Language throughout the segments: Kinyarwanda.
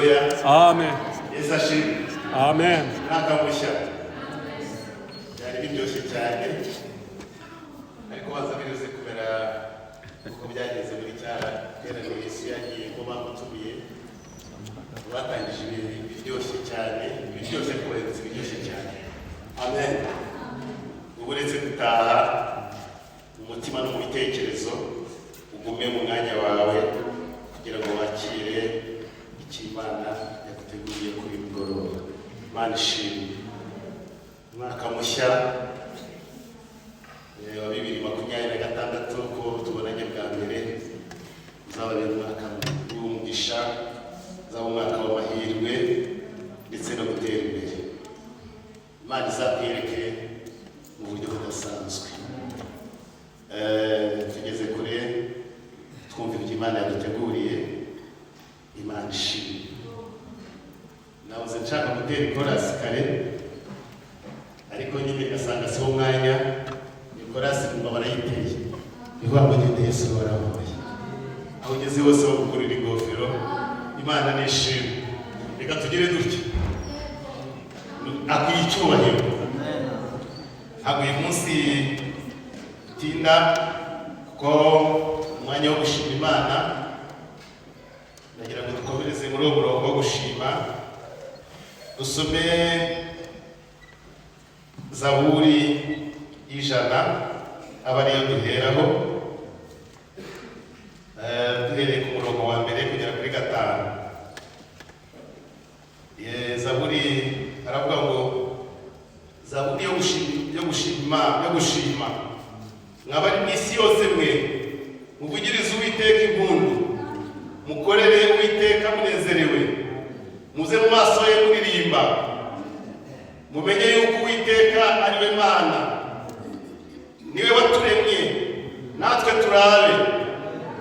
Haleluya. Amen. Yesu ashimwe. Amen. Umwaka mushya. Byari biryoshye cyane, ariko baza biruze kumera uko byageze muri cya teraniro Yesu yagiye ko bamutumiye. Batangije ibintu biryoshye cyane, ibiryoshye ariko baherutse ibiryoshye cyane. Amen. Ubu uretse gutaha mu mutima no mu bitekerezo, ugume mu mwanya wawe kugira ngo wakire icyo Imana yaguteguriye kuri uyu mugoroba. Imana ishimwe. Umwaka mushya wa 2026, ko tubonanye bwa mbere, uzababera umwaka w'umugisha, uzaba umwaka w'amahirwe ndetse no gutera imbere. Imana izakwereke mu buryo budasanzwe. Tugeze kure twumva ibyo Imana yaduteguriye. Imana ishimwe. Nahoze nshaka gutera ikorasi kare, ariko nyine ngasanga si wo mwanya. Ikorasi numva barayiteye, niho ngo ngende. Yesu warababaye, aho ugeze hose bagukurira ingofero. Imana nishimwe. Reka tugire dutya, akwiye icyubahiro. Ntabwo uyu munsi tinda, kuko umwanya wo gushima Imana, ndagira ngo dukomereze muri uwo murongo wo gushima. Dusome Zaburi 100, aba ariyo duheraho, duhereye ku murongo wa mbere kugera kuri gatanu. Zaburi aravuga ngo Zaburi yo gushima, yo gushima, yo gushima. Mwabari mu isi yose mwe, muvugirize Uwiteka impundu, mukorere Uwiteka munezerewe, muze mu maso ye muririmba. Mumenye yuko Uwiteka ari we Mana, niwe waturemye natwe turabe,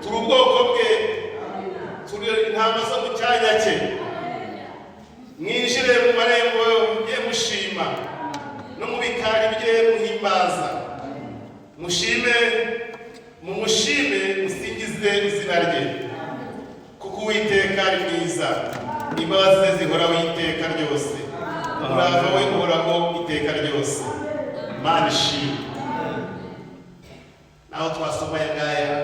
turi ubwoko bwe, turi intama zo mu cyanya cye. Mwinjire mu marembo ye mushima, no mu bikari bye muhimbaza. Mushime, mumushime, musingize izina rye, kuko Uwiteka ari mwiza, imbabazi ze zihoraho iteka ryose, umurava we uhoraho iteka ryose. Imana ishimwe. Naho twasoma aya ngaya,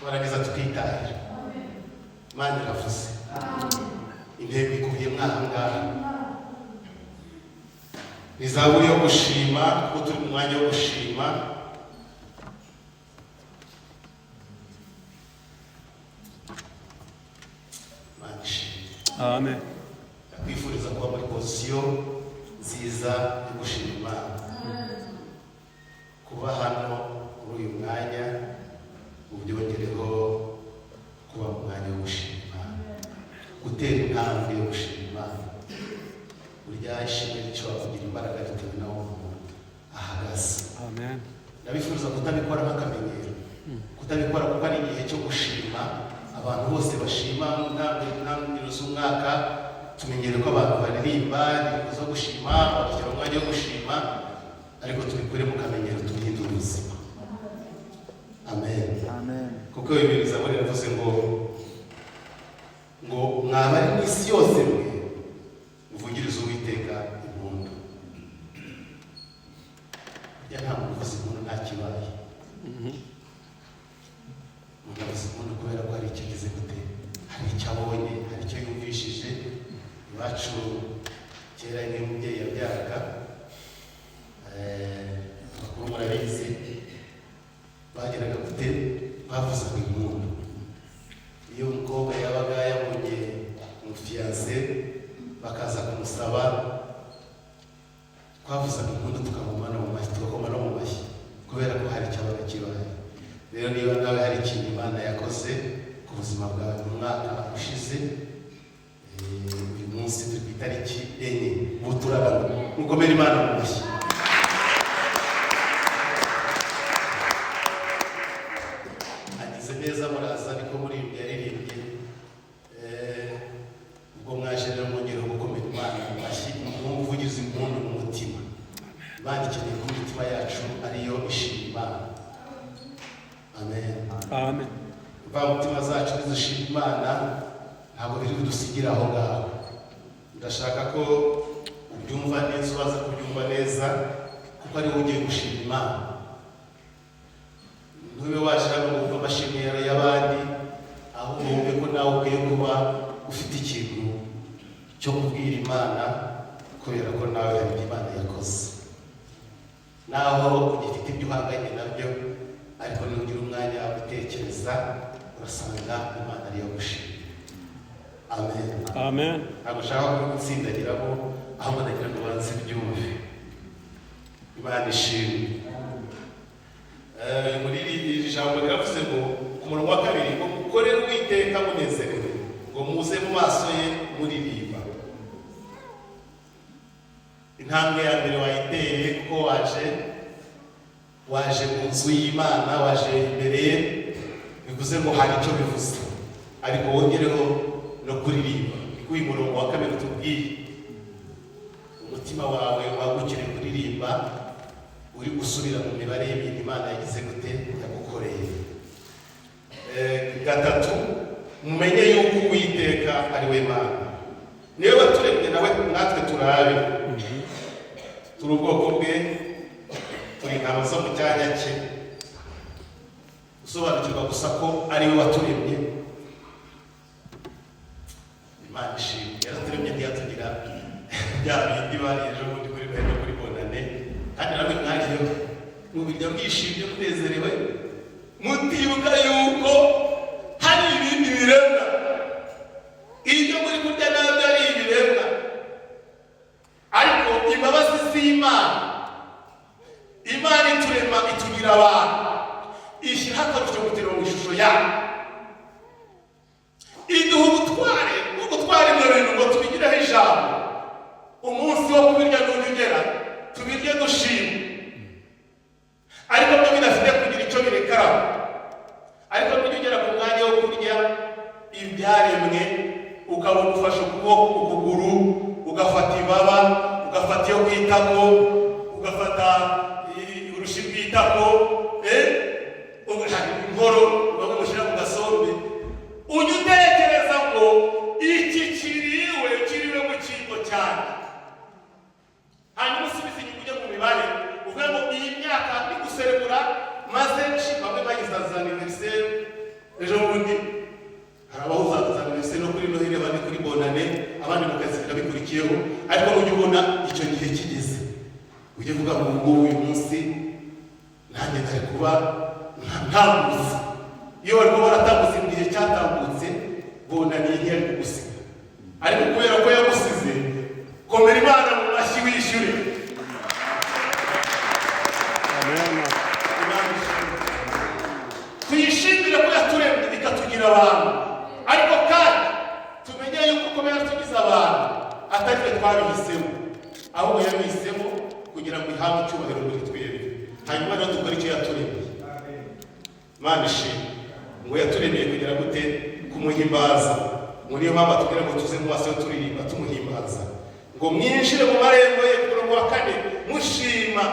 twarangiza tukitahira. Imana iravuze, intego ikubiye mwaha ngaha. Ni zaburi yo gushima, kuko turi mu mwanya wo gushima. Imana ishimwe. Amen. Ndakwifuriza kuba muri position nziza yo gushima Imana. Kuba hano muri uyu mwanya, ubyongereho kuba mu mwanya wo gushima Imana, gutera intambwe yo gushima Imana. Burya ishimwe rishobora kugira imbaraga bitewe n'aho umuntu ahagaze. Amen. Ndabifuriza kutabikora nk'akamenyero, kutabikora kuko ari igihe cyo gushima. Abantu bose bashima mu ntangiriro z'umwaka. Tumenyere ko abantu baririmba indirimbo zo gushima, bagashyira umwanya wo gushima, ariko tubikure mu kamenyero, tubihindure ubuzima. Amen. Amen. Kuko ibintu Zaburi iravuze ngo mwaba ari mu isi yose mwe, muvugirize Uwiteka impundu. Burya nta muntu uvuza impundu nta kibaye. Umuntu avuza impundu kubera ko hari icyo ageze gute, hari icyo abonye, hari icyo yumvishije. Iwacu kera niyo umubyeyi yabyaraga, abakuru murabizi, bageraga gute, bavuzaga impundu. Iyo umukobwa yabaga yabonye umufiyanse bakaza kumusaba, twavuzaga impundu, tukagoma no mu mashyi, tugakoma no mu mashyi, kubera ko hari icyabaga kibaye. Rero niba nawe hari ikintu Imana yakoze ku buzima bwawe mu mwaka ushize, uyu munsi turi ku itariki 4, ubu turabana, mukomere Imana mu mashyi. Agize neza muraza, niko muririmbyi yaririmbye. Ubwo mwaje rero, mwongereho gukomera Imana mu mashyi, muvugirize impundu mu mutima. Imana ikeneye ko imitima yacu ariyo ishima Imana. Amen. Amen. Imvamutima zacu nizishima Imana, ntabwo biri budusigire. Ngusigire aho ngaho. Ndashaka ko ubyumva neza, ubaza kubyumva neza, kuko ari wowe ugiye gushima Imana. Ntube waje hano ngo wumve amashimwe y'abandi, ahubwo wumve ko nawe ukwiye kuba ufite ikintu cyo kubwira Imana, kubera ko nawe hari ibyo Imana yakoze. Naho ugifite ibyo uhanganye nabyo, ariko nugira umwanya wo gutekereza, urasanga Imana ariyo gushima. Amen. Amen. Ntabwo ushaka kubigutsindagiramo, ahubwo ndagira ngo ubanze ubyumve. Imana ishimwe. Muri iri jambo riravuze ngo, ku murongo wa kabiri, ngo mukorere Uwiteka munezerewe, ngo muze mu maso ye muririmba. Intambwe ya mbere wayiteye, kuko waje mu nzu y'Imana, waje imbere ye, bivuze ngo hari icyo bivuze. Ariko wongereho no kuririmba, niko uyu murongo wa kabiri utubwiye. Umutima wawe wagukire kuririmba, uri gusubira mu mibare y'ibintu Imana yagize gute, yagukoreye. Gatatu, mumenye yuko Uwiteka ari we Mana, niwe waturemye, nawe natwe turabe, turi ubwoko bwe, turi intama zo mu cyanya cye. Gusobanukirwa gusa ko ari we waturemye, Imana ishimwe. Yaraturemye, ntiyatugira bya bindi bari ejo bundi kuri Noheli no kuri Bonane, kandi namwe mwariyo mubirya mwishimye, munezerewe, mutibuka yuko hari ibindi biremwa. Ibyo muri kurya nabyo ari ibiremwa, ariko imbabazi z'Imana, Imana iturema itugira abantu, ishyiraho akarusho kugira mu ishusho yayo, iduha ubutware bwo gutwara ibyo bintu ngo tubigireho ijambo. Umunsi wo kubirya nujya ugera, tubirye dushima, ariko byo bidafite kugira icyo birekeraho. Ariko nujya ugera ku mwanya wo kurya ibyaremwe, ukabona ufashe ukuboko, ukuguru, ugafata ibaba, ugafata iyo ku itako, ugafata urushi rw'itako, inkoro bamwe mushyira mu gasombe, ujya utekereza ngo iki kiriwe, kiriwe mu cyimbo cyanjye. Hanyuma usubize inyuma, ujye mu mibare, uvuge ngo iyi myaka ni guserebura maze. Bamwe bagize za anniversaire ejo bundi, hari abahuza za anniversaire no kuri Noheli, abandi kuri Bonane, abandi mukazigira bikurikiyeho. Ariko nujya ubona icyo gihe kigeze, ujye uvuga ngo ngubu uyu munsi nanjye ntari kuba ntambutse. Iyo bari kuba baratambutse mu gihe cyatambutse, Bonane ntiyari kugusiga. Ariko kubera ko yagusize, komera Imana mu mashyi, wishyure. Amen. Imana ishimwe. Tuyishimire ko yaturemye ikatugira abantu, ariko kandi tumenye yuko kuba yaratugize abantu atari twe twabihisemo, ahubwo yabihisemo kugira ngo ihabwe icyubahiro muri twebwe. Hanyuma rero dukore icyo yaturemeye. Imana ishimwe. Ngo yaturemeye kugira gute? Kumuhimbaza. Ngo niyo mpamvu atubwira ngo tuze mu maso yo turirimba tumuhimbaza, ngo mwinjire mu marembo ye, ku murongo wa kane, mushima,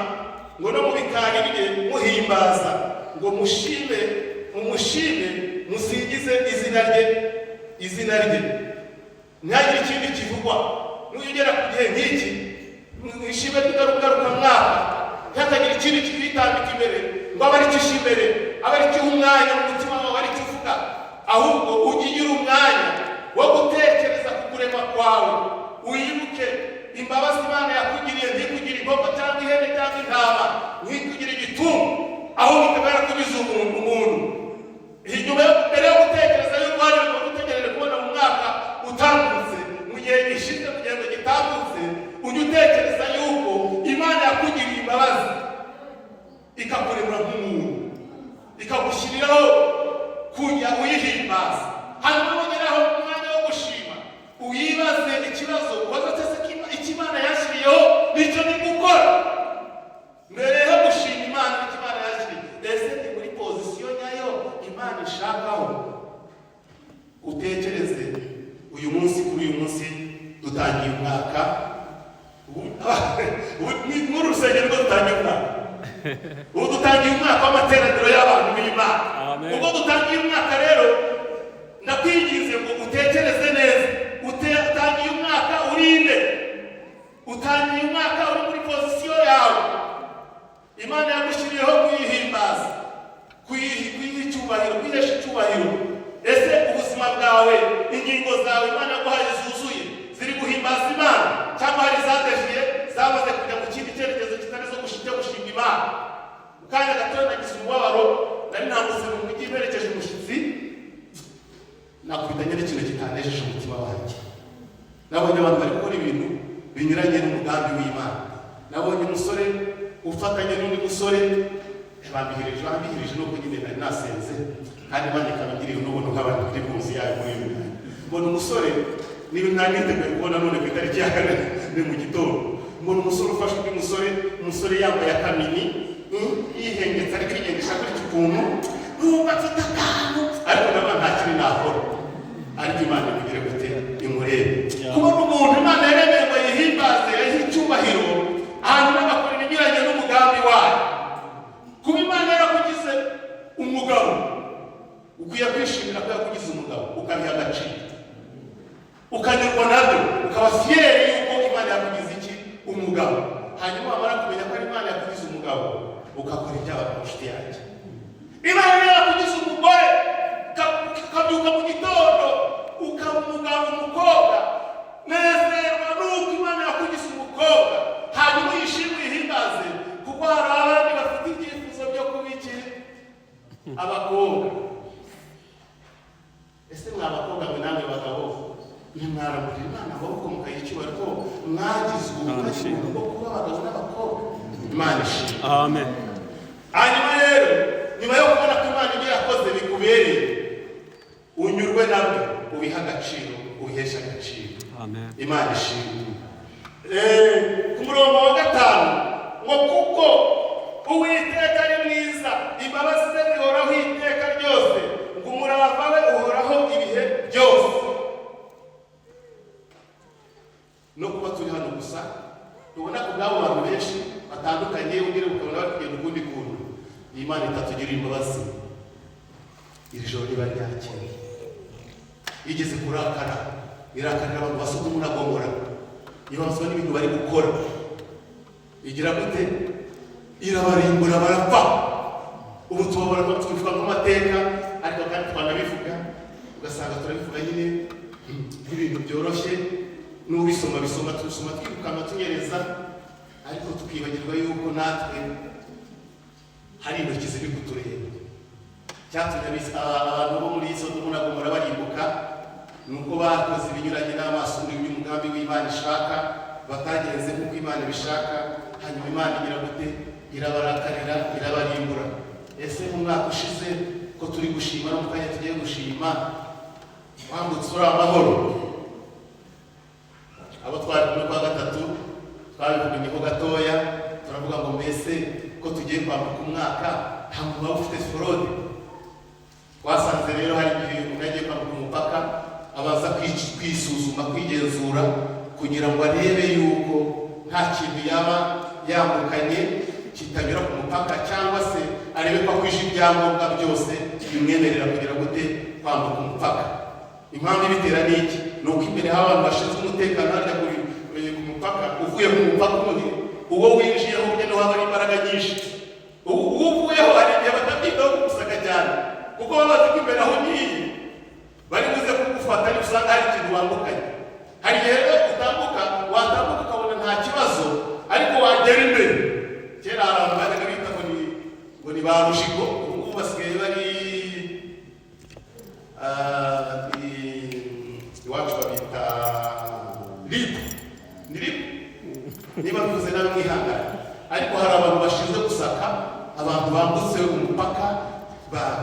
ngo no mu bikari bye muhimbaza, ngo mushime, mumushime, musingize izina rye, izina rye. Ntihagire ikindi kivugwa. Nujya ugera ku gihe nk'iki, mu ishimwe ry'ingarukamwaka, ntihakagire ikindi kikwitambika imbere ngo abe ari cyo ushyira imbere, abe ari cyo uha umwanya mu mutima wawe, ari cyo uvuga. Ahubwo ujye ugira umwanya wo gutekereza ku kurema kwawe, wibuke imbabazi Imana yakugiriye, ntikugire inkoko cyangwa ihene cyangwa intama, ntikugire igitungo, ahubwo ikaba yarakugize umuntu. Umuntu inyuma yo mbere yo gutekereza yuko hari ibintu utegereje kubona mu mwaka utambutse, mu gihe gishize, mu gihe gitambutse, ujye utekereza yuko Imana yakugiriye imbabazi, ikakuremura nk'umuntu, ikagushyiriraho kujya uyihimbaza. Hanyuma nugeraho umwanya wo gushima, uyibaze ikibazo, ubaze ati: "Ese icyo Imana yashyiriyeho nicyo ndi gukora?" Mbere yo gushima Imana icyo Imana yashyiriye, ese ni muri position nyayo Imana ishakaho? Utekereze uyu munsi, kuri uyu munsi dutangiye umwaka. Muri urusengero rwo dutangiye umwaka, ubu dutangiye umwaka w'amateraniro y'abantu b'Imana. Amen. Ubwo dutangiye umwaka rero, ndakwinginze ngo utekereze neza. Kanya gato nagize umubabaro, nari nambutse mu mujyi mperekeje umushyitsi, nakubitanye n'ikintu kitanejeje umutima wanjye. Nabonye abantu bari gukora ibintu binyuranye n'umugambi w'Imana. Nabonye umusore ufatanye n'undi musore, bambihirije nuko nyine nari nasenze, kandi Imana ikaba ingiriye n'ubuntu nk'abantu bari munsi yayo muri uyu mwanya. Mbona umusore, niba nari niteguye kubona none ku itariki ya 4 ni mu gitondo, mbona umusore ufashe undi musore, umusore yambaye akamini, yihengetse, ari kwigendesha gutya ukuntu, numva mfite akantu, ariko ndabona nta kintu nakora. Ariko Imana imugire gute? Imurebe. Kubona umuntu Imana yaremeye ngo yihimbaze, yayihe icyubahiro, hanyuma agakora ibinyuranye n'umugambi wayo. Kuba Imana yarakugize umugabo, ukwiye kwishimira ko yakugize umugabo, ukabiha agaciro, ukanyurwa nabyo, ukaba fier yuko Imana yakugize iki? Umugabo. Hanyuma wamara kumenya ko ari Imana yakugize umugabo, ugakora iby'abagabo. Inshuti yanjye, Imana niyo yakugize umugore, ukabyuka mu gitondo ukaba umugabo, umukobwa, nezerwa nuko Imana yakugize umukobwa, hanyuma uyishime, uyihimbaze, kuko hari abandi bafite ibyifuzo byo kuba iki? Abakobwa. Ese mwa bakobwa mwe namwe bagabo, ntimwaramurira Imana amaboko mukayiha icyubahiro ko mwagizwe ubuntu bwo kuba abagabo n'abakobwa? Imana ishimwe. Amen. Hanyuma rero, nyuma yo kubona ko Imana ibyo yakoze bikubereye, unyurwe nabyo, ubihe agaciro, ubiheshe agaciro. Amen. Imana ishimwe. Ku murongo wa 5 ngo: "Kuko Uwiteka ari mwiza, imbabazi ze zihoraho iteka ryose, ngo umurava we uhoraho ibihe byose." No kuba turi hano gusa, tubona ku bw'abo bantu benshi batandukanye, ugira ukabona bari kugenda ukundi kuntu. Iyi Imana itatugirira imbabazi, iri joro riba ryakeye. Yigeze kurakara, irakarira abantu ba Sodomu na Gomora, ibabazwa n'ibintu bari gukora, igira gute? Irabarimbura, barapfa. Ubu tubabara, twivuga nk'amateka, ariko kandi twanabivuga ugasanga turabivuga nyine nk'ibintu byoroshye, n'ubisoma bisoma, tubisoma twirukanka, tunyereza, ariko tukibagirwa yuko natwe hari intoki ziri kutureba. Cyatumye abantu bo muri Sodomu na Gomora barimbuka ni uko bakoze ibinyuranye n'amaso y'umugambi w'Imana ishaka, batagenze nk'uko Imana ibishaka. Hanyuma Imana igira gute? Irabarakarira, irabarimbura. Ese mu mwaka ushize, ko turi gushima, no mu kanya tugiye gushima, wambutse uri amahoro? Abo twari kumwe kwa gatatu twabivuganyeho gatoya, turavuga ngo: "Mbese ko tugiye kwambuka umwaka, nta muntu waba ufite fraude?" Twasanze rero hari igihe umuntu yagiye kwambuka umupaka abanza kwisuzuma, kwigenzura, kugira ngo arebe yuko nta kintu yaba yambukanye kitanyura ku mupaka, cyangwa se arebe ko akwije ibyangombwa byose bimwemerera kugira gute? Kwambuka umupaka. Impamvu ibitera ni iki? Ni uko imbere haba abantu bashinzwe umutekano harya ku mupaka. Uvuye ku mupaka umwe, uwo winjiyeho burya niho haba hari imbaraga nyinshi. Uwo uvuyeho hari igihe batabyitaho kugusaka cyane, kuko baba bazi ko imbere aho ugiye bari buze kugufata niba usanga hari ikintu wambukanye. Hari igihe rero utambuka, watambuka ukabona nta kibazo, ariko wagera imbere, kera hari abantu bajyaga bita ngo ni ba rujigo, ubu ngubu basigaye bari iwacu babita RIB, ni RIB niba mvuze nawe mwihangane, ariko hari abantu bashinzwe gusaka abantu bambutse umupaka,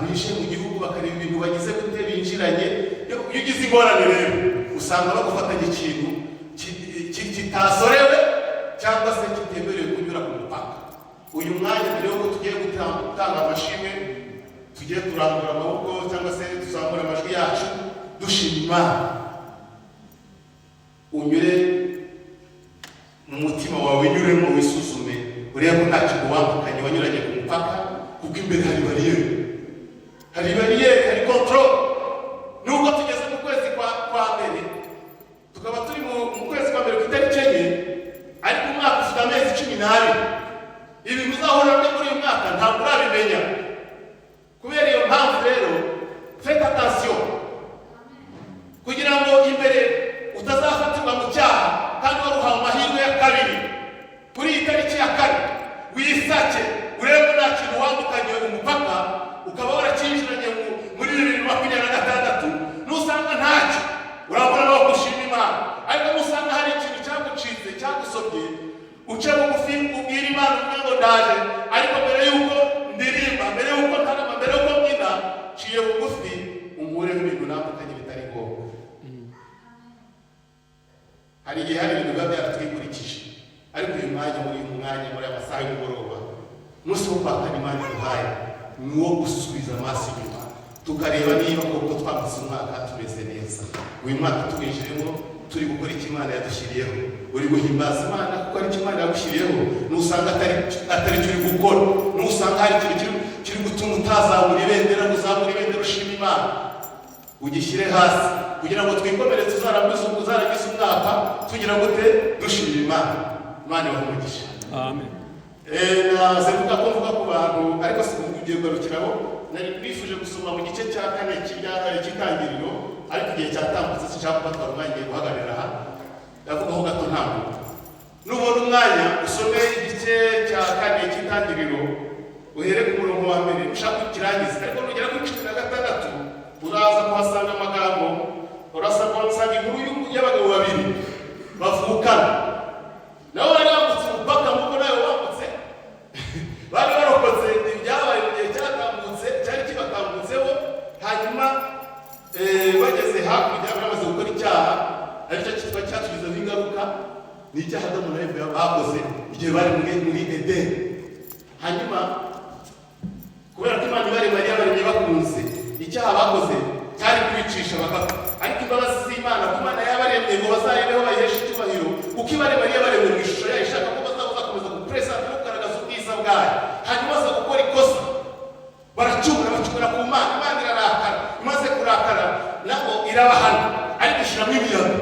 binjiye mu gihugu, bakareba ibintu bagize gute, binjiranye. Iyo ugize ingorane rero, usanga bagufatanya ikintu kitasorewe cyangwa se kitemerewe kunyura ku mupaka. Uyu mwanya, mbere y'uko tugiye gutanga amashimwe, tugiye kurambura amaboko cyangwa se tuzamura amajwi yacu dushima Imana, unyure mu mutima wawe, unyuremo wisuzume, urebe ko nta kintu wambukanye wanyuranye ku mupaka, kuko imbere hari bariyeri, hari bariyeri, hari contrôle. Nubwo tugeze mu kwezi kwa mbere, tukaba turi mu kwezi kwa mbere ku itariki 4, ariko umwaka ufite amezi 12. Ibintu uzahura nabyo muri uyu mwaka ntabwo urabimenya. Kubera iyo mpamvu rero, faites attention kugira ngo imbere utazafatirwa mu cyaha kandi wari uhawe amahirwe ya kabiri. Kuri iyi tariki ya 4 wisake, urebe ko nta kintu wambukanye. Ndaje, ariko mbere y'uko ndirimba, mbere y'uko ntarama, mbere y'uko mbyina, nciye bugufi unkureho ibintu nambukanye bitari ngombwa. Hari igihe hari ibintu biba byaratwikurikije, ariko uyu mwanya, muri uyu mwanya, muri aya masaha y'umugoroba, umunsi wo kwa kane Imana iduhaye ni uwo gusubiza amaso inyuma, tukareba niba koko twamaze umwaka tumeze neza. Uyu mwaka tuwinjiremo turi gukora icyo Imana yadushyiriyeho. Uri guhimbaza Imana kuko ari icyo Imana yagushyiriyeho? Nusanga atari cyo uri gukora, nusanga hari ikintu kiri gutuma utazamura ibendera ngo uzamure ibendera ushima Imana, ugishyire hasi kugira ngo twikomereze, uzarangize umwaka tugira gute? Dushima Imana. Imana ibahe umugisha. Amen. Naze mvuga ko mvuga ku bantu, ariko si ugiye kugarukiraho. Nari nifuje gusoma mu gice cya kane cy'Itangiriro, ariko igihe cyatambutse, sinshaka kubatwara umwanya. Ngiye guhagarara aha, ndavugaho gato ntabwo. Nubona umwanya usome igice cya kane cy'Itangiriro, uhere ku murongo wa mbere ushaka ukirangize, ariko nugera kuri 16 uraza kuhasanga amagambo, uraza kuhasanga inkuru y'abagabo babiri bavukana. Nabo bari bambutse umupaka nk'uko nawe wambutse. Bari barokotse ibyabaye mu gihe cyatambutse, cyari kibatambutseho. Hanyuma bageze hakurya bamaze gukora icyaha, aricyo cyitwa cyatugizeho ingaruka, ni icyaha Adamu na Eva bakoze igihe bari muri Edeni. Hanyuma kubera ko Imana ibarema yari yabaremye bakunze, icyaha bakoze cyari kubicisha bagapfa. Ariko imbabazi z'Imana, ko Imana yabaremye ngo bazarebeho bayiheshe icyubahiro, kuko ibarema yari yabaremye mu ishusho yayo, ishaka ko bazakomeza gupresenta no kugaragaza ubwiza bwayo. Hanyuma baza gukora ikosa, baracumura, bacumura ku Mana. Imana irarakara. Imaze kurakara nabo irabahana, ariko ishyiramo ibihano.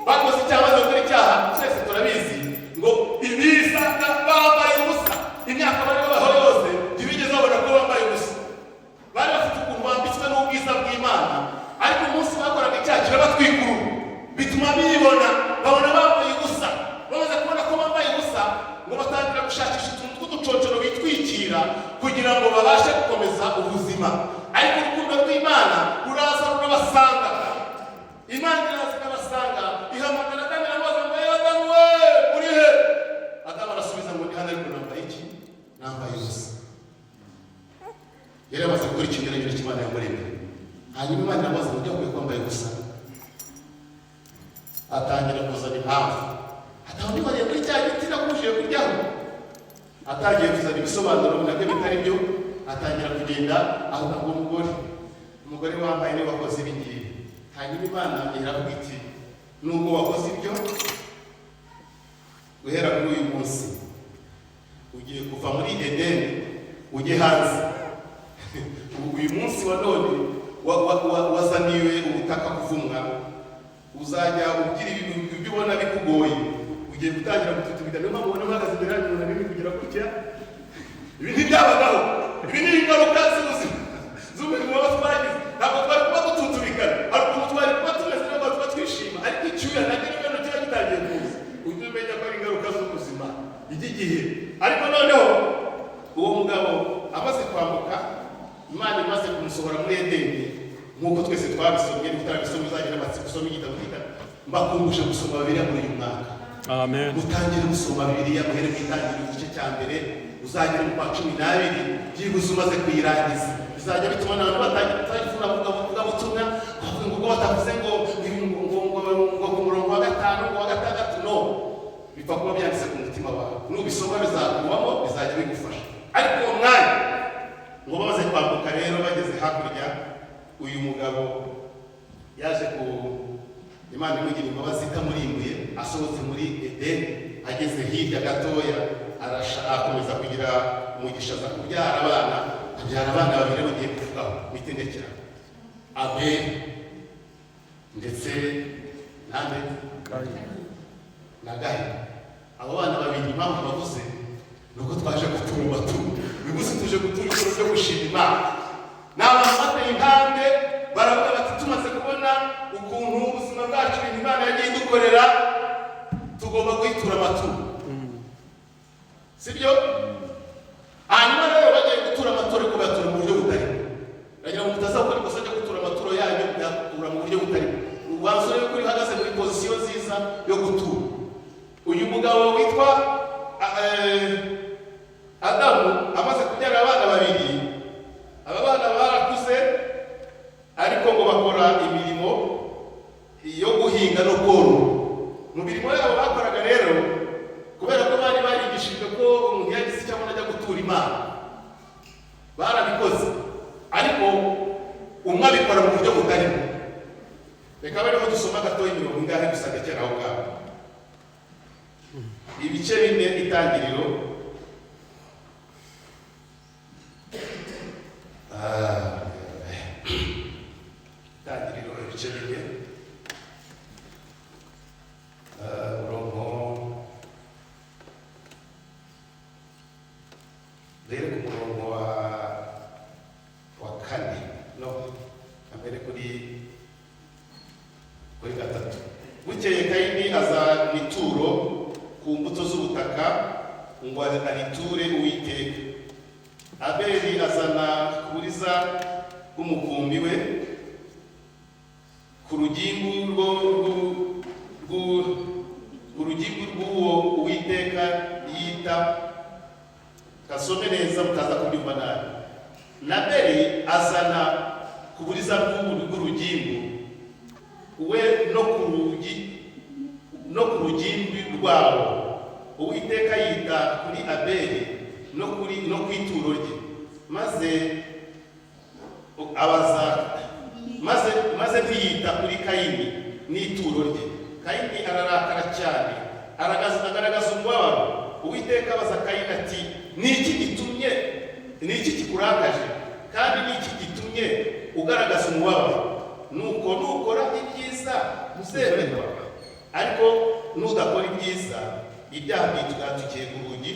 Bakoze icyaha, baze gukora icyaha, twese turabizi ngo ibisanga bambaye ubusa. Imyaka bari babaho yose ntibigeze babona ko bambaye ubusa. Bari bafite ukuntu bambitswe n'ubwiza bw'Imana, ariko umunsi bakoraga icyaha kirabatwikurura, bituma bibona, babona bambaye ubusa. Bamaze kubona ko bambaye ubusa, ngo batangira gushakisha utuntu tw'uducocero bitwikira kugira ngo babashe gukomeza ubuzima. Ariko urukundo rw'Imana ruraza rurabasanga. Imana iraza ikabasanga, ihamagara Adamu, iramubaza ngo: "Yewe Adamu we, uri he?" Adamu arasubiza ngo: "Ndi hano, ariko nambaye iki? Nambaye ubusa." Yari yamaze gukora ikinyuranyo cy'Imana yamuremye. Hanyuma Imana iramubaza ngo: "Ujya kwambaye ubusa?" Atangira kuzana impamvu, ataho nibariye kuri cya giti nakubujije kuryaho. Atangiye kuzana ibisobanuro nabyo bitari byo, atangira kugenda avuga ngo umugore wambaye niwe wakoze ibi ngibi. Hanyuma Imana iravuga iti: "Nubwo wakoze ibyo, guhera kuri uyu munsi ugiye kuva muri Edeni ujye hanze. Uyu munsi wa none wazaniwe ubutaka kuvumwa, uzajya ugira ibintu ibyo ubona bikugoye, ugiye gutangira gututubita." Niyo mpamvu ubona uhagaze imbere yanyu umuntu arimo kugira gutya. Ibi ntibyabagaho, ibi ni ingaruka z'ubuzima, z'ubuzima buba twagize. Ntabwo twari kuba dututubikana, hari ukuntu twari kuba tumeze neza, tuba twishima, ariko icyuya nacyo n'ibintu kiba gitangiye kuza, ujye umenya ko ari ingaruka z'ubuzima iki gihe. Ariko noneho uwo mugabo amaze kwambuka, Imana imaze kumusohora muri Edeni, nk'uko twese twabisomye, niba utarabisomye uzagira amatsiko usome igitabo cyita. Mbakumbuje gusoma Bibiliya muri uyu mwaka. Amen. Mutangire gusoma Bibiliya, muhere mu Itangiriro igice cya mbere, uzagere mu kwa 12 byibuze umaze kuyirangiza. Bizajya bituma n'abantu batangira kuvuga butumwa, bavuga ngo ubwo batavuze ngo ku murongo wa gatanu, ngo wa gatandatu. No bipfa kuba byanditse ku mutima wawe, nubisoma bizakubamo, bizajya bigufasha. Ariko uwo mwanya ngo bamaze kwambuka rero, bageze hakurya, uyu mugabo yaje ku Imana imugira imbabazi itamurimbuye. Asohotse muri Edeni, ageze hirya gatoya, akomeza kugira umugisha, aza kubyara abana, abyara abana babiri bagiye kuvugaho mitendekera, Abeli ndetse nande? Na Gahini. Abo bana babiri, impamvu bavuze ni uko twaje gutura amaturo uyu munsi, tuje gutura ituro ryo gushima Imana. Ni abantu bateye intambwe, baravuga bati: "Tumaze kubona ukuntu ubuzima bwacu, ibintu Imana yagiye idukorera, tugomba guhitura amaturo." Sibyo? Hanyuma rero bagiye gutura amaturo, ariko bayatura mu buryo butari. Ndagira ngo mutazakora ikosa ryo gutura amaturo yanyu muyatura mu buryo butari. Ubanza urebe ko uhagaze muri position nziza yo gutura. Uyu mugabo witwa Adamu amaze kubyara abana babiri, aba bana barakuze, ariko ngo bakora imirimo yo guhinga no korora. Mu mirimo yabo bakoraga rero, kubera ko bari barigishijwe ko umuntu yagize icyo abona ajya gutura Imana, barabikoze, ariko umwe abikora mu buryo butarimo. Reka bariho dusoma gatoya imirongo ingahe gusa, gakera aho ngaho, ibice 4, Itangiriro. Itangiriro ibice 4, umurongo rero, ku murongo wa 4, no mbere kuri 3. Bukeye Kayini azana ituro ku mbuto z'ubutaka ngo ariture Uwiteka. Abeli azana ku buriza bw'umukumbi we, ku rugimbu rwo ku rugimbu rw'uwo Uwiteka yita. Kasome neza, mutaza kubyumva nabi. Nabeli azana ku buriza bw'urugimbu we no ku rugimbi rwabo. Uwiteka yita kuri Abeli no ku ituro rye, maze abaza maze ntiyita kuri Kayini n'ituro rye. Kayini ararakara cyane, agaragaza umubabaro. Uwiteka abaza Kayini ati: "Ni iki gitumye, ni iki kikurakaje, kandi ni iki gitumye ugaragaza umubabaro? Nuko nukora ibyiza uzemerwa, ariko nudakora ibyiza, ibyaha byitugatukiye ku rugi,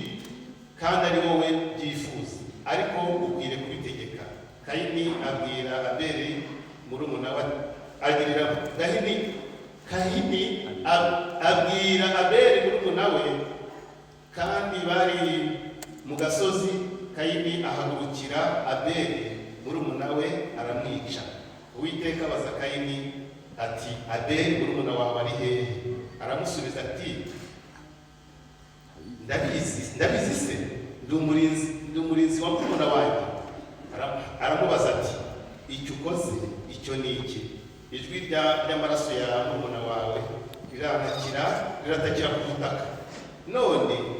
kandi ari wowe byifuza, ariko ukwiriye kubitegeka." Kayini abwira Abeli murumuna we, agirira Kahini abwira Abeli murumuna we, kandi bari mu gasozi. Kayini ahagurukira Abeli murumuna we, aramwica. Uwiteka abaza Kayini ati: "Abeli murumuna wawe ari hehe?" Aramusubiza ati: "Ndabizi, ndabizi se? Ndi umurinzi wa murumuna wanjye?" Aramubaza ati: "Icyo ukoze icyo ni iki? Ijwi ry'amaraso ya murumuna wawe riratakira ku butaka. Noneho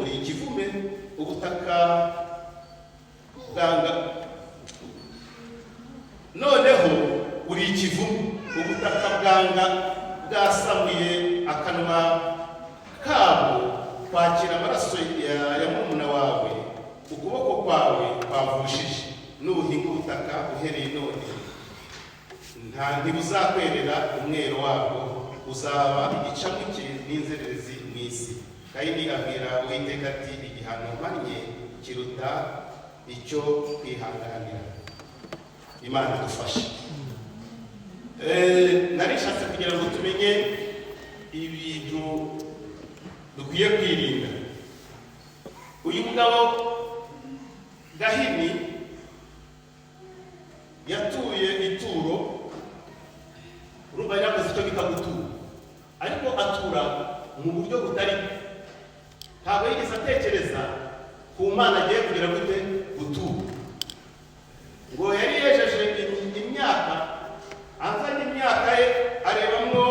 uri ikivume, ubutaka bwanga, noneho uri ikivume, ubutaka bwanga bwasamuye akanwa kabwo kwakira amaraso ya murumuna wawe ukuboko kwawe kwavushije. Nuhinga ubutaka uhereye none, ntibuzakwerera umwero wabwo, uzaba igicamuke n'inzererezi mu isi." Kayini abwira Uwiteka ati: "Igihano mpannye kiruta icyo kwihanganira." Imana idufashe. Nari nshatse kugira ngo tumenye ibintu dukwiye kwirinda. Uyu mugabo Gahini yatuye ituro. Urumva yarakoze icyo bita gutura, ariko atura mu buryo butari, ntabwo yigeze atekereza ku Mana agiye kugira gute gutura. Ngo yari yejeje imyaka, azanye imyaka ye arebamwo,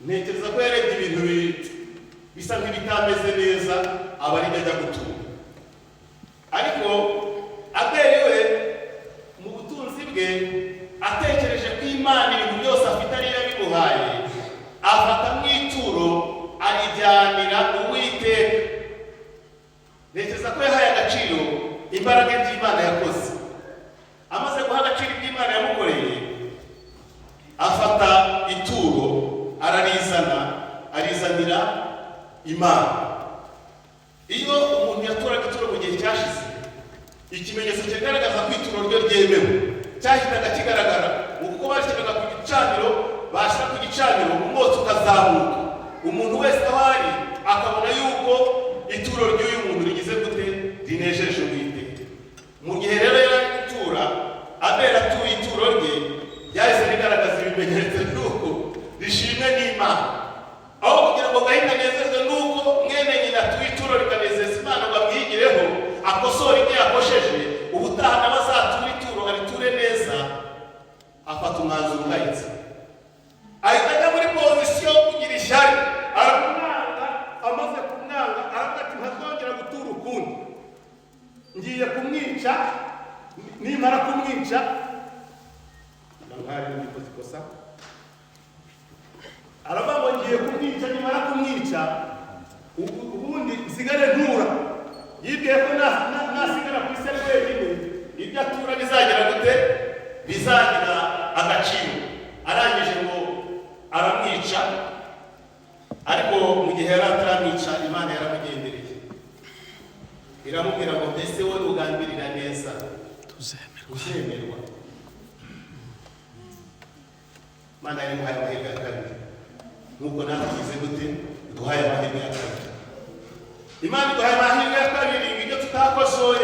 ntekereza ko yarebye ibintu bisa nk'ibitameze neza, aba ari ajya gutura. Ariko Abeli we, mu butunzi bwe, atekereje ko Imana ibintu byose afite ariyo yabimuhaye, afata mu ituro arijyanira Uwiteka. Ntekereza ko yahaye agaciro imbaraga by'Imana yakoze. Amaze guha agaciro iby'Imana yamukoreye, afata ituro ararizana, arizanira Imana. Iyo umuntu yaturaga ituro mu gihe cyashize, ikimenyetso kigaragaza ko ituro ryo ryemewe cyahitaga kigaragara mu kuko bashyiraga ku gicaniro. Bashyira ku gicaniro, umwotsi ukazamuka, umuntu wese aho ari akabona yuko ituro ry'uyu muntu rigize gute, rinejeje Uwiteka. Mu gihe rero yari ari gutura, Abeli atuye ituro rye, ryahise rigaragaza ibimenyetso by'uko rishimwe n'Imana. Aho kugira ngo Gahini Afata umwanzuro ugayitse, ahita ajya muri position yo kugira ishyari, aramwanga. Amaze kumwanga, aravuga ati: "Ntazongera gutura ukundi, ngiye kumwica. Nimara kumwica nkari ndikoze ikosa." Aravuga ngo: "Ngiye kumwica, nimara kumwica ubundi nsigare ntura." Yibwiye ko nasigara ku isi ari wenyine, ibyo atura bizagira gute? Bizagira agaciro. Arangije ngo aramwica, ariko mu gihe yari ataramwica, Imana yaramugendereye, iramubwira ngo: "Mbese wowe ugambirira neza, uzemerwa?" Imana yari imuhaye amahirwe ya kabiri, nk'uko natwe tugize gute? Duhaye amahirwe ya kabiri. Imana iduhaye amahirwe ya kabiri ngo ibyo tutakosoye,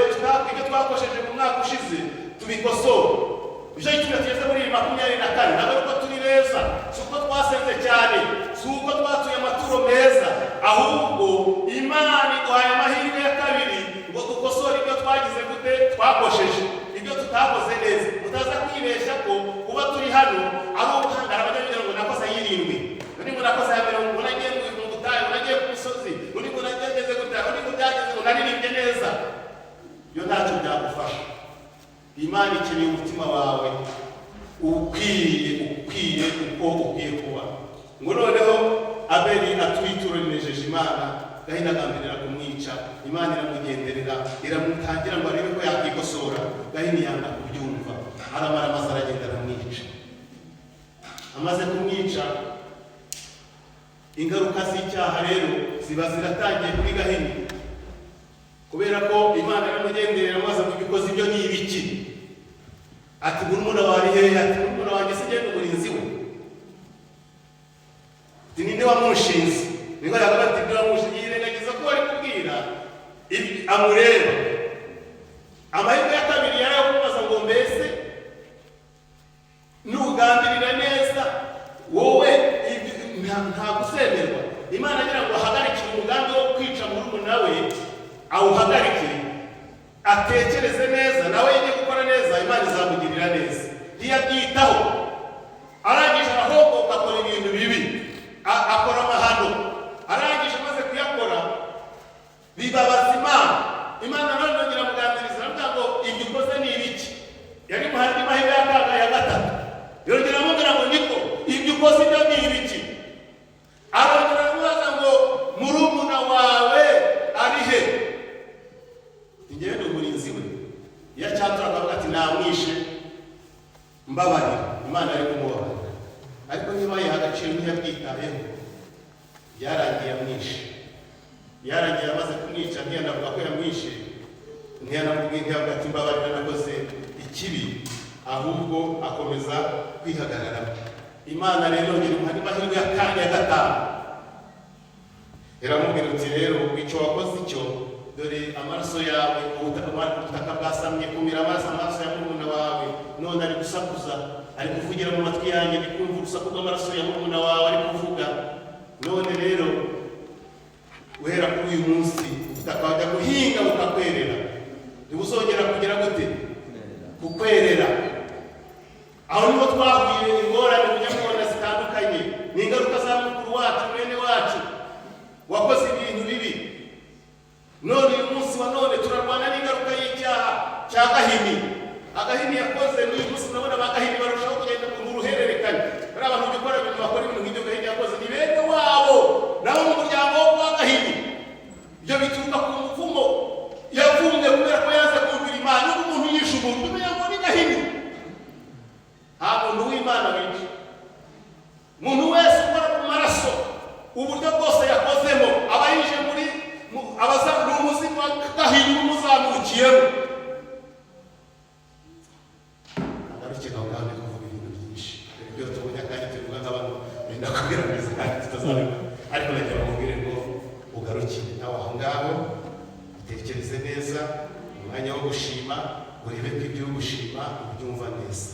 ibyo twakosheje mu mwaka ushize, tubikosore. Nicyo gituma tugeze muri 2024. Ntabwo ari uko turi beza, si uko twasenze cyane, si uko twatuye amaturo meza, ahubwo Imana iduhaye amahirwe ya kabiri ngo dukosore ibyo twagize gute? Twakosheje, ibyo tutakoze neza. Mutaza kwibeshya ko kuba turi hano ari ubuhangara. Abajya ngo nakoze ay'irindwi, undi ngo nakoze aya 40, ngo nagiye mu butayu, ngo nagiye ku musozi, undi ngo nageze gute, undi ngo byageze, ngo naririmbye neza. Iyo ntacyo byagufasha. Imana ikeneye umutima wawe ukwiye, ukwiye uko ukwiye kuba. Ngo noneho Abeli atuye ituro rinejeje Imana. Gahini agambirira kumwica. Imana iramugenderera, iramutangira ngo arebe ko yakwikosora. Gahini yanga kubyumva, aramara amaze, aragenda aramwica. Amaze kumwica, ingaruka z'icyaha rero ziba ziratangiye kuri Gahini, kubera ko Imana iramugenderera, maze ngo: "Ibikoze ibyo ni ibiki?" Ati: "Murumuna wawe ari hehe?" Ati: "Murumuna wanjye se ngende umurinzi we?" Ati: "Ninde wamushinze?" Niko yavuga ati: "Ninde wamushinze?" Yirengagiza ko bari kubwira amureba. Amahirwe ya kabiri yari ayo kumubaza ngo: "Mbese nugambirira neza wowe, ntabwo uzemerwa?" Imana agira ngo ahagarike umugambi wo kwica murumuna we, awuhagarike, atekereze neza, nawe yige gukora neza, Imana izamugirira neza. Ntiyabyitaho. Arangije arahomboka, akora ibintu bibi, akora amahano. Arangije, amaze kuyakora, bibabaza Imana. Imana none yongera amuganiriza, aravuga ngo: "Ibyo ukoze ni ibiki?" Yari muhaye andi mahirwe ya kangahe? Ya gatatu. Yongera amubwira ngo: "Niko, ibyo ukoze ibyo ni ibiki?" Arongera aramubaza ngo: "Murumuna wawe ari he?" "Njyewe ndi umurinzi we." Iyo acyatura akavuga ati: "Namwishe, mbabarira," Imana ari kumubabarira. Ariko niba yiha agaciro, ntiyabyitayeho. Byarangiye amwishe. Byarangiye amaze kumwica, ntiyanavuga ko yamwishe, ntiyanamubwiye, ntiyavuga ati: "Mbabarira, nakoze ikibi," ahubwo akomeza kwihagararamo. Imana rero yongera imuha amahirwe ya kane, ya gatanu. Iramubwira uti: "Rero icyo wakoze icyo, dore amaraso yawe, ubutaka bwasamye kumira amaraso ya murumuna wawe. None ari gusakuza, ari kuvugira mu matwi yanjye, ndi kumva urusaku rw'amaraso ya murumuna wawe ari kuvuga. None rero guhera kuri uyu munsi, ubutaka wajya guhinga bukakwerera, ntibuzongera kugira gute? Kukwerera." Aho niho twahuye ingorane mujya mubona zitandukanye. Ni ingaruka za mukuru wacu, mwene wacu wakoze ibintu bibi. None uyu munsi wa none turarwana n'ingaruka y'icyaha cya Gahini. Agahini yakoze, n'uyu munsi urabona ba Gahini barushaho kugenda mu ruhererekane. Bariya abantu ujya ukora ibintu, bakora ibintu nk'ibyo Gahini yakoze, ni bene wabo nabo mu muryango wo kwa Gahini. Ibyo bituruka ku muvumo yavumwe kubera ko yaza kumvira Imana. N'ubwo umuntu yishe umuntu, umenya ngo ni Gahini. Nta muntu w'Imana wica. Umuntu wese ukora ku maraso, uburyo bwose yakozemo, aba yije muri ni umuzimu wa Gahini umuzamukiyemo. Agarukira aho ngaho, ndi kuvuga ibintu byinshi. Ibyo tubonye akanya tubivuga nk'abantu benda kubwira neza kandi tutazabikora, ariko nagira ngo mubwire ngo ugarukire nawe aho ngaho, utekereze neza umwanya wo gushima, urebe ko ibyo uri gushima ubyumva neza,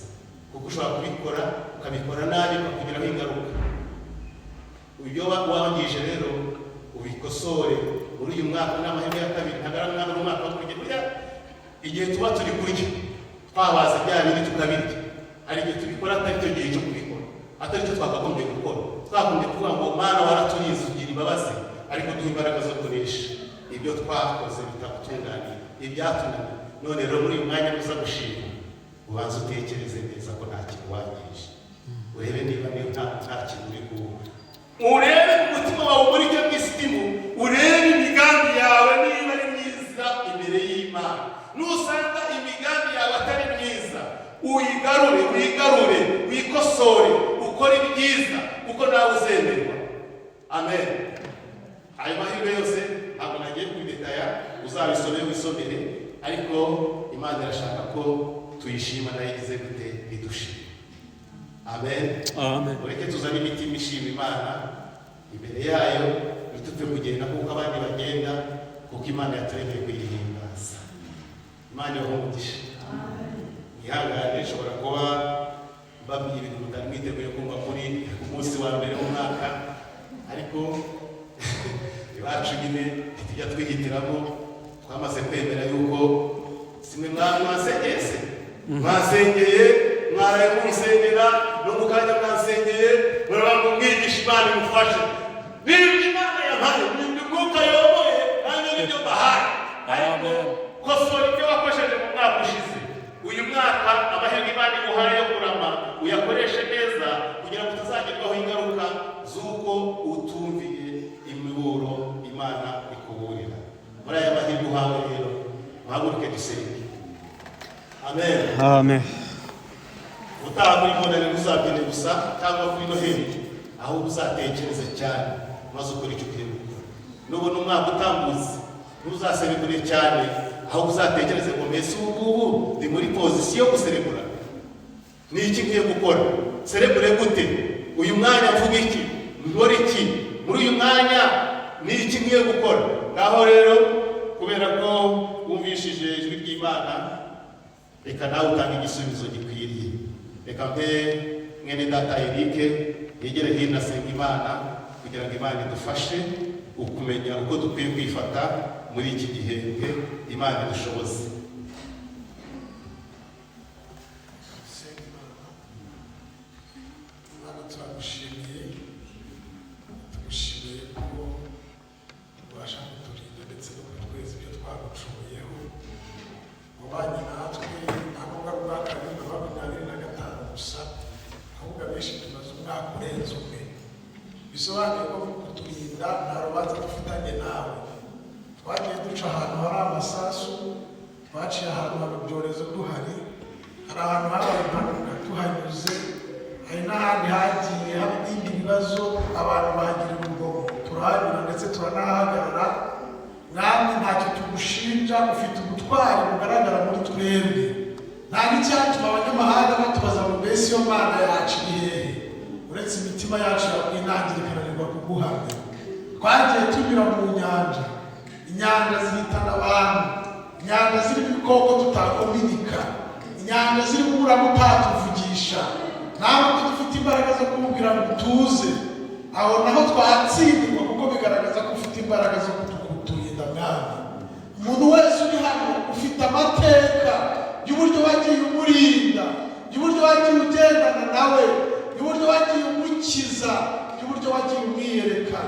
kuko ushobora kubikora ukabikora nabi, bikakugiraho ingaruka. Ibyo wangije rero ubikosore muri uyu mwaka. Ni amahirwe ya kabiri, ntabwo ari umwaka, umwaka wo kurya. Burya igihe tuba turi kurya, twabaze bya bindi tukabirya, Hari igihe tubikora atari cyo gihe cyo kubikora, atari cyo twakagombye gukora. Twagombye kuvuga ngo: "Mana, waraturinze, ugira imbabazi, ariko duha imbaraga zo kunesha ibyo twakoze bitagutunganiye, ibyatunaniye." None rero muri uyu mwanya uza gushima, ubanza utekereze neza ko nta kintu wangije, urebe niba niyo nta kintu uri ku urebe mu mutima wawe, umurike mu isitimu, urebe imigambi yawe niba ari myiza imbere y'Imana. Nusanga imigambi yawe atari myiza, uyigarure, wigarure, wikosore, ukore ibyiza, kuko nawe uzemerwa. Amen. Ayo mahirwe yose ntabwo nagiye kubidetaya, uzabisome wisomere, ariko Imana irashaka ko tuyishima, nayo igize gute? Idushima. Amen. Amen. Ureke tuzane imitima ishima Imana imbere yayo, ntitupfe kugenda kuko abandi bagenda, kuko Imana yaturemeye kuyihimbaza. Imana ibahe umugisha. Mwihangane, nshobora kuba mbabwiye ibintu mutari mwiteguye kumva kuri umunsi wa mbere w'umwaka, ariko iwacu nyine ntitujya twihitiramo. Twamaze kwemera yuko simwe mwasengeye se, mwasengeye, mwaraye munsengera, no mu kanya mwansengeye, muravuga ngo mwigishe, Imana imufashe. Niba Imana yampaye, ni Umwuka yoboye, nanjye nibyo mbahaye. Ariko Amen. kosora ibyo wakosheje mu mwaka ushize. Uyu mwaka, amahirwe Imana iguhaye yo kurama, uyakoreshe neza kugira ngo utazagerwaho ingaruka z'uko utumviye imiburo Imana ikuburira. Muri aya mahirwe uhawe rero, muhaguruke dusenge. Amen. Amen. Utaha muri bonane ntuzabyine gusa cyangwa kuri Noheli, ahubwo uzatekereze cyane maze ukore icyo ukwiye gukora. Nubona umwaka utambutse, ntuzaserebure cyane, ahubwo uzatekereze ngo: "Mbese ubu ngubu ndi muri position yo guserebura? Ni iki nkwiye gukora? Serebure gute? Uyu mwanya mvuga iki? Nkora iki? Muri uyu mwanya ni iki nkwiye gukora?" Ngaho rero, kubera ko wumvishije ijwi ry'Imana, reka nawe utange igisubizo gikwiriye. Reka mbe mwene data Eric yegere hino asenga Imana kugira ngo Imana idufashe ukumenya uko dukwiye kwifata muri iki gihembwe. Imana idushoboze. Senga Imana. Imana, turagushimiye, tugushimiye ko ubasha kuturinda ndetse no kutweza ibyo twagucumuyeho. Wabanye natwe ntabwo ari umwaka wa 2025 gusa, ahubwo abenshi tumaze umwaka urenze umwe. Bisobanuye ko kuturinda nta rubanza dufitanye nawe. Twagiye duca ahantu hari amasasu, twaciye ahantu haba ibyorezo duhari, hari ahantu habaye impanuka tuhanyuze, hari n'ahandi hagiye haba ibindi bibazo, abantu bahagira urugomo, turahanyura ndetse turanahagarara. Mwami, ntacyo tugushinja, ufite ubutwari bugaragara muri twebwe. Nta n'icyatuma abanyamahanga batubaza ngo: "Mbese iyo Mana yacu iri hehe?" uretse imitima yacu yakwinangira ikananirwa kuguhamya. Twagiye tunyura mu nyanja, inyanja zihitana abantu, inyanja zirimo ibikoko tutakominika, inyanja zirimo umuraba utatuvugisha, ntabwo dufite imbaraga zo kumubwira ngo tuze aho. Naho twatsindirwa, kuko bigaragaza ko ufite imbaraga zo kuturinda. Mwami, umuntu wese uri hano ufite amateka y'uburyo wagiye umurinda, y'uburyo wagiye ugendana nawe, y'uburyo wagiye umukiza, y'uburyo wagiye umwiyereka.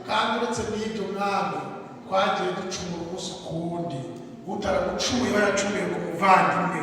Kandi uretse n'ibyo, Mwami, twagiye ducumura umunsi ku wundi. Utaragucumuyeho yacumuye ku muvandimwe.